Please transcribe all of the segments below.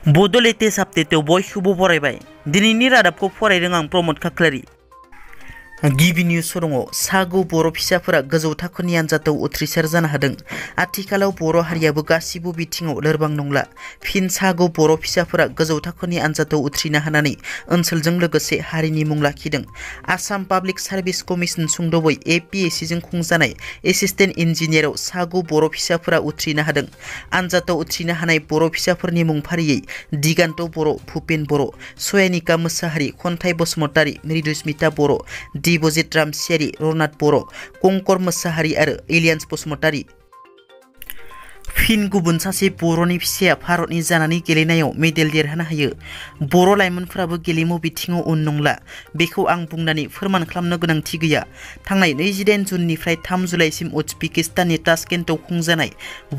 बड' लेटेस्ट आपडेटआव बयखौबो बरायबाय। दिनैनि रादाबखौ फरायदों आं प्रमद खाख्लारि। गिबि निउस दङ। सागौ बर' फिसाफोरा गोजौ थाखोनि आनजादाव उथ्रिसार जानो हादों। आथिखालाव बर' हारियाबो गासिबो बिथिङाव लोरबां नंला। फिन सागौ बर' फिसाफोरा गोजौ थाखोनि आनजादाव उथ्रिनो हानानै ओनसोलजों लोगोसे हारिनि मुं लाखिदों। आसाम पाब्लिक सार्भिस कमिसन सुंद'बै APSC जों खुंजानाय एसिस्टेन्ट इन्जिनियाराव सागौ बर' फिसाफोरा उथ्रिनो हादों। आनजादाव उथ्रिनो हानाय बर' फिसाफोरनि मुं फारियै दिगान्त बर', भुपेन बर', सयानिका मोसाहारि, खन्थाइ बसुमतारि, मृदुस्मिता बर', दिबजित रामसियारि, रनाथ बर', कंकर मोसाहारि आरो एलियान्स बसुमतारि। फिन गुबुन सासे बर'नि फिसाया भारतनि जानानै गेलेनायाव मेडेल देरहानो हायो। बर' लाइमोनफोराबो गेलेमु बिथिङाव उन नंला। बेखौ आं बुंनानै फोरमान खालामनो गोनांथि गैया। थांनाय 28 जुननिफ्राय 3 जुलाइसिम उज्बेकिस्ताननि ताशकेन्टआव खुंजानाय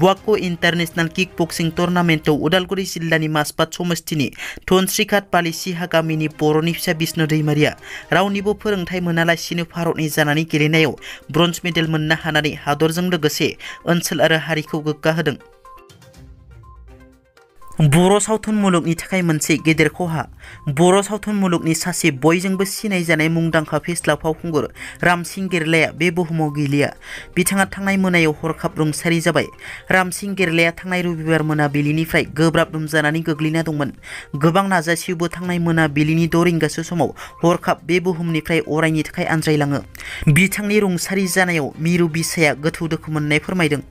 वाको इन्टारनेशनेल किक बक्सिं टुर्नामेन्टआव उदालगुरि जिल्लानि मासबाद समस्तिनि धनस्रीघाट पालिसिहा गामिनि बर'नि फिसा बिष्णु दैमारिया रावनिबो फोरोंथाय मोनालासिनो भारतनि जानानै गेलेनायाव ब्रन्ज मेडेल मोननो हानानै हादरजों लोगोसे ओनसोल आरो हारिखौ गोग्गा होदों। बर' सावथुन मुलुगनि थाखाय मोनसे गेदेर खहा। बर' सावथुन मुलुगनि सासे बयजोंबो सिनायजानाय मुंदांखा फेस्ला फावखुंगुर रामसिं गेरलाया बे बुहुमाव गैलिया। बिथाङा थांनाय मोनायाव हरखाब रुंसारि जाबाय। रामसिं गेरलाया थांनाय रबिबार मोनाबिलिनिफ्राय गोब्राब लोमजानानै गोग्लैना दंमोन। गोबां नाजासेयावबो थांनाय मोनाबिलिनि 6 रिंगासो समाव हरखाब बे बुहुमनिफ्राय अरायनि थाखाय आनज्रायलाङो। बिथांनि रुंसारि जानायाव मिरु बिसाया गोथौ दुखु मोननाय फोरमायदों।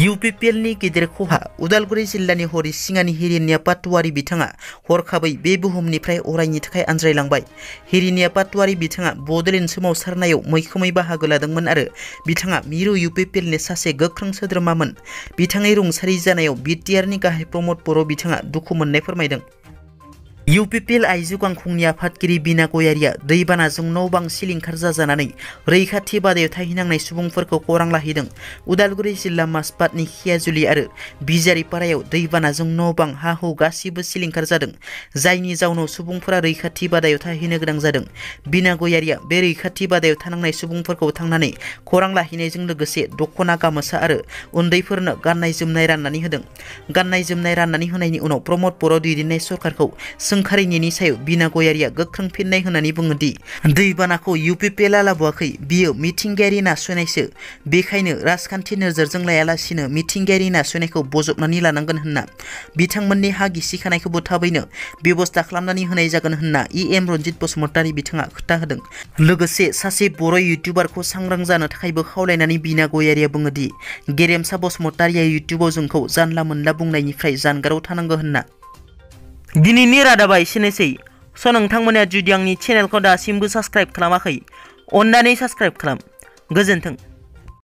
UPPLनि गेदेर खहा। उदालगुरि जिल्लानि हरिसिङानि हिरिनिया पाटवारी बिथाङा हरखाबै बे बुहुमनिफ्राय अरायनि थाखाय आनज्रायलांबाय। हिरिनिया पाटवारी बिथाङा बड'लेण्ड सोमावसारनायाव मैखोमै बाहागो लादोंमोन आरो बिथाङा मिरु UPPLनि सासे गोख्रों सोद्रोमामोन। बिथांनि रुंसारि जानायाव BTRनि गाहाय प्रमद बर' बिथाङा दुखु मोननाय फोरमायदों। UPPL आइजो गांखंनि आफादगिरि बिना गयारिया दैबानाजों न' बां सिलिंखार जाजानानै रैखाथि बादायाव थाहैनांनाय सुबुंफोरखौ खौरां लाहैदों। उदालगुरि जिल्ला मासबादनि खियाजुलि आरो बिजारिपारायाव दैबानाजों न' बां हा हु गासिबो सिलिंखार जादों। जायनि जाउनाव सुबुंफोरा रैखाथि बादायाव थाहैनो गोनां जादों। बिना गयारिया बे रैखाथि बादायाव थानांनाय सुबुंफोरखौ थांनानै खौरां लाहैनायजों लोगोसे दख'ना गामसा आरो उन्दैफोरनो गाननाय जोमनाय राननानै होदों। गाननाय जोमनाय राननानै होनायनि उनाव प्रमद बर' दैदेननाय सरकारखौ सोंखारिनायनि सायाव बिना गयारिया गोख्रों फिननाय होनानै बुङो दि दैबानाखौ UPPLआ लाबोआखै, बियो मिथिंगायारि नासयनायसो। बेखायनो राजखान्थि नोजोरजों लायालासिनो मिथिंगायारि नासयनायखौ बजबनानै लानांगोन होनना बिथांमोननि हा गिसिखानायखौबो थाबैनो बेबस्था खालामनानै होनाय जागोन होनना EM रन्जित बसुमतारि बिथाङा खोथा होदों। लोगोसे सासे बर' इउटुबारखौ सांग्रां जानो थाखायबो खावलायनानै बिना गयारिया बुङो दि गेरेमसा बसुमतारिया इउटुबाव जोंखौ जानला मोनला बुंनायनिफ्राय जानगाराव थानांगौ होनना। दिनैनि रादाबा एसेनोसै। नोंथांमोना जुदि आंनि चेनेलखौ दासिमबो साबस्क्राइब खालामाखै, अन्नानै साबस्क्राइब खालाम। गोजोन्थों।